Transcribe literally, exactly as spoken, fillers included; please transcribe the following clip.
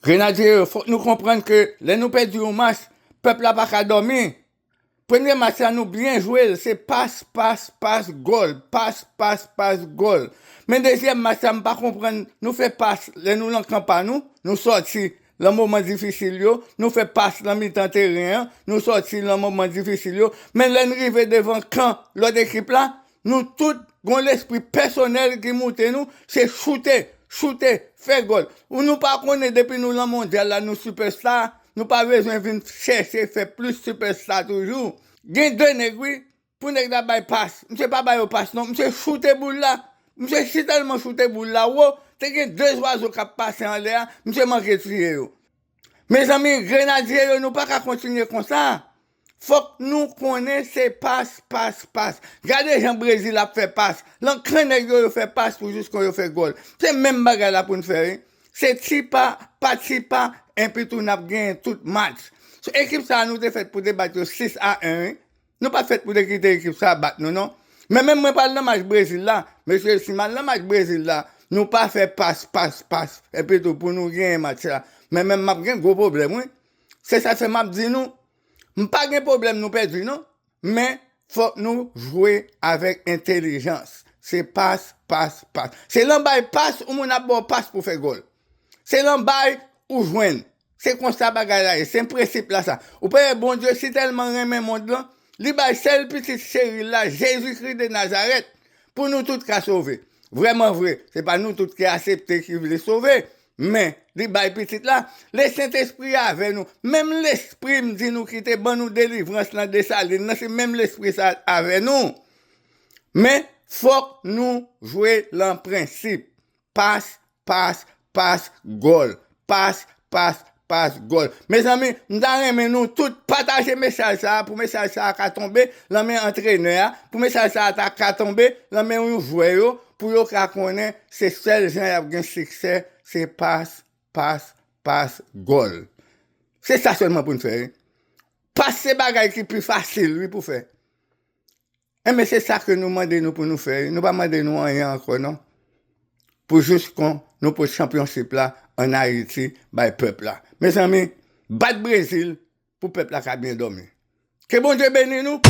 Grenadye yo, fòk nou konprann ke lè nou pèdi yon match, pèp la pa ka dòmi. Premye match la, nou byen jwe l, se pas, pas, pas, gòl, pas, pas, pas, gòl. Men dezyèm match la, m pa konprann, nou fè pas lè nou lan kan pa nou, nou sòti lan moman difisil yo, nou fè pas lan mitan teren an, nou sòti lan moman difisil yo. Men lè n rive devan kan lòt ekip la, nou tout gon lespri pèsonèl ki moute nou, se choute, choute, fè gòl. Ou nou pa konnen depi nou lan mondyal la, nou sipèsta, nou pa bezwen vin chèche fè plis sipèsta toujou. Gen de nèg, wi, pou nèg la bay pas, misye pa ba yo pas non, misye choute boul la. Misye si tèlman choute boul la wo, te gen de zwazo k ap pase anlè a, misye manke tiye yo. Mezanmi, Grenadye yo, nou pa ka kontinye konsa. Fòk nou konnen se pas, pas, pas. Gade jan Brezil ap fè pas. Lan kan nèg yo, yo fè pas pou jis kon yo fè gòl. Se menm bagay la pou n fè, wi. Se ti pa, pa ti pa, enpi tou n ap genyen tout match. So, ekip sa a, nou te fèt pou te bat yo sis a en, wi. Nou pa fèt pou te kite ekip sa a bat nou, non. Men menm mwen pral nan match Brezil la, mesye, si m al nan match Brezil la, nou pa fè pas, pas, pas, enpi tou pou nou genyen match la. Men menm m ap gen gwo pwoblèm, wi. Se sa fè m ap di nou, m pa gen pwoblèm nou pèdi, non. Men, fòk nou jwe avèk entèlijans. Se pas, pas, pas. Se lan bay pas, ou moun ap ba w pas pou fè gòl. Se lan bay, ou jwenn. Se konsa bagay la ye. Se prensip la sa. Ou pa wè Bondye si tèlman renmen mond lan, li bay sèl pitit cheri l la, Jezikri de Nazarèt, pou nou tout ka sove. Vrèman vre, se pa nou tout ki aksepte ki vle sove, men li bay pitit la. Le Sentespri avè nou. Menm lespri m di nou ki te ban nou delivrans nan Desalin nan, se menm lespri sa avè nou. Men fòk nou jwe lan prensip. Pas, pas, pas, gòl. Pas, pas, pas, gòl. Mezanmi, m ta renmen nou tout pataje mesaj sa a, pou mesaj sa a ka tonbe lan men antrenè a, pou mesaj sa a ta ka tonbe lan men yon jwè yo, pou yo ka konnen se sèl jan y ap gen siksè, se pas, pas, pas, gòl. Se sa sèlman pou n fè, wi. Pas se bagay ki pi fasil, wi, pou fè. Enben, se sa ke nou mande nou pou nou fè, wi. Nou pa mande nou anyen ankò, non. Pou jis kon nou pot chanpyonchip la ann Ayiti bay pèp la. Mezanmi, bat Brezil pou pèp la ka byen dòmi. Ke Bondye beni nou.